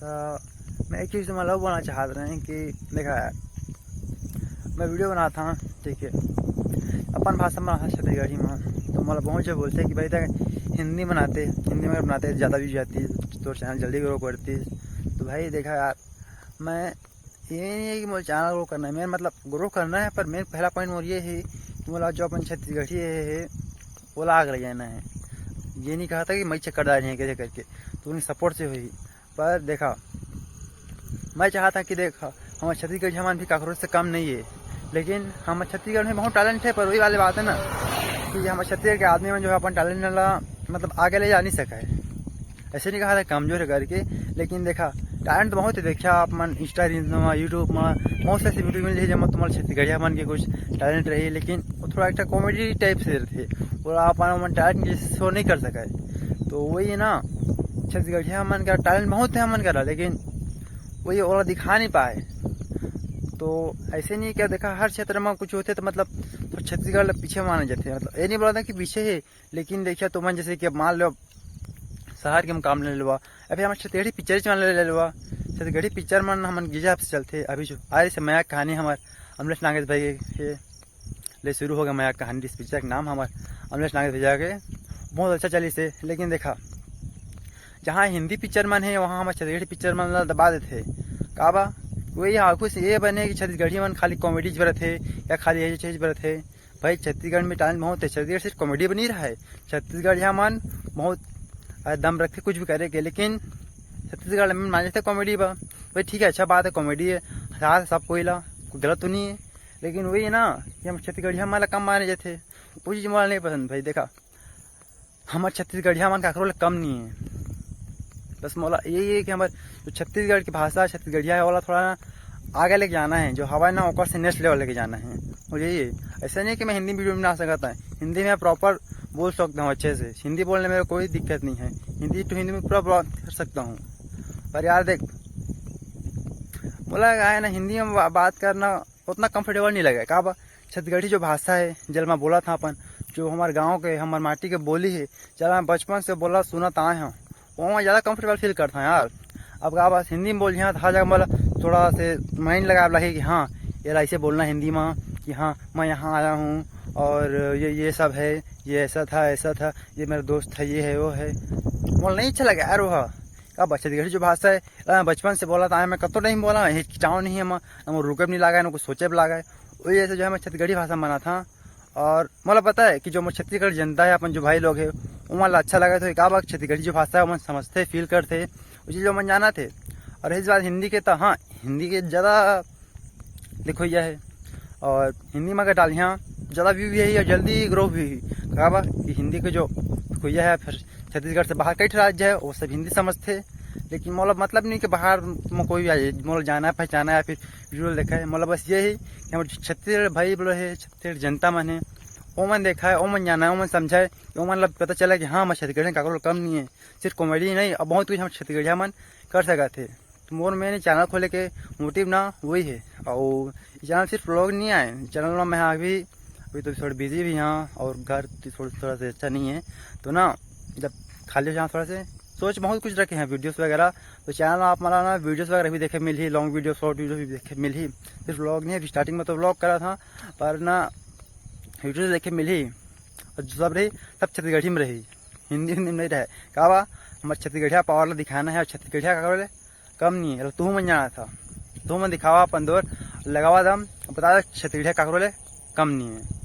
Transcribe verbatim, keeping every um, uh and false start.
तो मैं एक चीज़ तुम्हारा बोलना चाहत रहे कि देखा यार, मैं वीडियो बनाता हूँ, ठीक है, अपन भाषा में बनाता छत्तीसगढ़ी में, तो मतलब बहुत जो बोलते हैं कि भाई देख, हिंदी बनाते, हिंदी में बनाते ज़्यादा व्यूज आती, तो चैनल जल्दी ग्रो करती। तो भाई देखा यार, मैं ये नहीं है कि मुझे चैनल ग्रो करना है, मैं मतलब ग्रो करना है, पर मेन पहला पॉइंट मोर ये है कि मतलब जो अपन छत्तीसगढ़ी है, है वो ला आगे ले जाना है। ये नहीं कहा था कि मैं चक्कर डाल रहे हैं कैसे करके, तो उन्हें सपोर्ट से हुई। पर देखा, मैं चाहता कि देख, हमारे छत्तीसगढ़ हमन भी काकरोच से कम नहीं है, लेकिन हमारे छत्तीसगढ़ में बहुत टैलेंट है। पर वही वाली बात है ना कि हमारे छत्तीसगढ़ के आदमी में जो है अपन टैलेंट ला मतलब आगे ले जा नहीं सका है। ऐसे नहीं कहा था कमजोर है करके, लेकिन देखा, टैलेंट बहुत है। देखा आप मन इंस्टा रील्स में, यूट्यूब में बहुत सारी वीडियो मिल रही है, जब तुम्हारे छत्तीसगढ़िया मन के कुछ टैलेंट रही, लेकिन वो थोड़ा एक कॉमेडी टाइप से रहते, और आप मन टैलेंट के शो नहीं कर सका है। तो वही है ना, छत्तीसगढ़िया मन का टैलेंट बहुत है हमन करा, लेकिन वही ओला दिखा नहीं पाए। तो ऐसे नहीं क्या देखा, हर क्षेत्र में कुछ होते तो मतलब तो छत्तीसगढ़ ला पीछे माना जाते, मतलब ये नहीं बोला था कि पीछे है, लेकिन देखिए तुमन जैसे कि अब मान लो शहर के मुकाबले ले लेवा, अभी हमारे छत्तीसगढ़ी पिक्चर च मान ले लेवा, छत्तीसगढ़ी पिक्चर मन हमन गिजा से चलते। अभी जो आ रही से मया कहानी हमारे अमलेश नागेश भाई के ले शुरू हो गया मया कहानी, जिस पिक्चर के नाम हमारे अमलेश नागेश भैया के बहुत अच्छा चली से। लेकिन देखा, जहाँ हिंदी पिक्चर मन है वहाँ हमारे छत्तीसगढ़ी पिक्चर मन ला दबा देते। का बा? वही हाँ, कुछ ये बने कि छत्तीसगढ़ी मन खाली कॉमेडी बरत है या खाली यही चीज बरत है। भाई छत्तीसगढ़ में टैलेंट बहुत है, छत्तीसगढ़ सिर्फ कॉमेडी बनी रहा है, छत्तीसगढ़िया मन बहुत दम रख के कुछ भी करे के, लेकिन छत्तीसगढ़ में मान लेते कॉमेडी बा। भाई ठीक है, अच्छा बात है, कॉमेडी है, हंसा सब कोई ला, कोई गलत तो नहीं है, लेकिन वही है ना कि हम छत्तीसगढ़िया मन ला कम माने जाते, वो चीज़ मोला नहीं पसंद भाई। देखा, हमारे छत्तीसगढ़िया मन काकरो ले कम नहीं है। बस मोला यही है कि हमारे जो छत्तीसगढ़ की भाषा है, छत्तीसगढ़िया है, वाला थोड़ा ना आगे लेके जाना है, जो हवा है ना ओकर से नेक्स्ट लेवल लेके जाना है। और यही है, ऐसा नहीं है कि मैं हिंदी वीडियो में ना सकता है, हिंदी में प्रॉपर बोल सकता हूँ अच्छे से, हिंदी बोलने में कोई दिक्कत नहीं है, हिंदी टू हिंदी में पूरा बात कर सकता हूँ। पर यार देख, बोला गया है ना, हिंदी में बा-, बात करना उतना कंफर्टेबल नहीं लगे। का बा, छत्तीसगढ़ी जो भाषा है, जल मैं बोला था अपन, जो हमारे गाँव के, हमारे माटी के बोली है, जल मैं बचपन से बोला सुनत आए हैं, वो मैं ज़्यादा कंफर्टेबल फील करता हूँ यार। अब का बस हिंदी में बोलिया तो हर जगह मतलब थोड़ा से माइंड लगा लगे कि हाँ, ये ऐसे बोलना हिंदी में कि हाँ, मैं यहाँ आया हूँ और ये ये सब है, ये ऐसा था, ऐसा था, ये मेरा दोस्त है, ये है, वो है। मोला नहीं अच्छा लगा यार वो। का बा, छत्तीसगढ़ी जो भाषा है, अ, बचपन से बोला था, मैं कतो नहीं बोला, हिचकिचाओ नहीं है, मैं, ना मोर रुके भी नहीं लगा है, ना कुछ सोचे भी लगा है। वही ऐसे जो है मैं छत्तीसगढ़ी भाषा में बना था। और मोला पता है कि जो मोर छत्तीसगढ़ जनता है, अपन जो भाई लोग है, वो मन ला अच्छा लगा, तो एक बार छत्तीसगढ़ी जो भाषा है वो मन समझते, फील करते, वो चीज़ जो मन जाना थे। और इस बात हिंदी के तो, हाँ, हिंदी के ज़्यादा लिखोइया है, और हिंदी में अगर डालिया ज़्यादा व्यू भी है और जल्दी ग्रो भी है। का बा कि हिंदी के जो लिखोइया है, फिर छत्तीसगढ़ से बाहर कई ठो राज्य है, वो सब हिंदी समझते। लेकिन मोला मतलब नहीं कि बाहर में कोई भी आए, मोला जाना है, पहचाना है, फिर वीडियो देखा है। मोला बस ये ही कि हमारे छत्तीसगढ़ भाई बोले है, छत्तीसगढ़ जनता मन है, वो मन देखा है, वो मन जाना है, वो मन समझा है, वो मन ला पता चला कि हाँ, हमारे छत्तीसगढ़ में काकरो कम नहीं है। सिर्फ कॉमेडी नहीं, अब बहुत कुछ हम छत्तीसगढ़िया मन कर सकत है। तो मोर मेन चैनल खोले के मोटिव ना वही है। और चैनल सिर्फ व्लॉग नहीं आए, चैनल में मैं अभी, अभी तो थोड़ा बिजी भी हाँ, और घर तो थोड़ा, थोड़ा सा अच्छा नहीं है। तो ना, जब खाली हो जाए थोड़ा से, सोच बहुत कुछ रखे हैं, वीडियोस वगैरह। तो चैनल में आप मला ना वीडियोस वगैरह भी देखे मिलही, लॉन्ग वीडियो, शॉर्ट वीडियो भी देखे मिलही। सिर्फ व्लॉग नहीं है, अभी स्टार्टिंग में तो व्लॉग करा था, पर ना वीडियो देखे मिलही। और जो सब रही, सब छत्तीसगढ़ी में रही, हिंदी हिंदी में नहीं रहे। का बा, हमारे छत्तीसगढ़िया पावर ला दिखाना है, और छत्तीसगढ़िया का बोले कम नहीं है। तू मन जाना था, तू मन दिखावा अपन दौर, लगावा दम, बता दे छत्तीसगढ़िया काकरो ले कम नहीं है।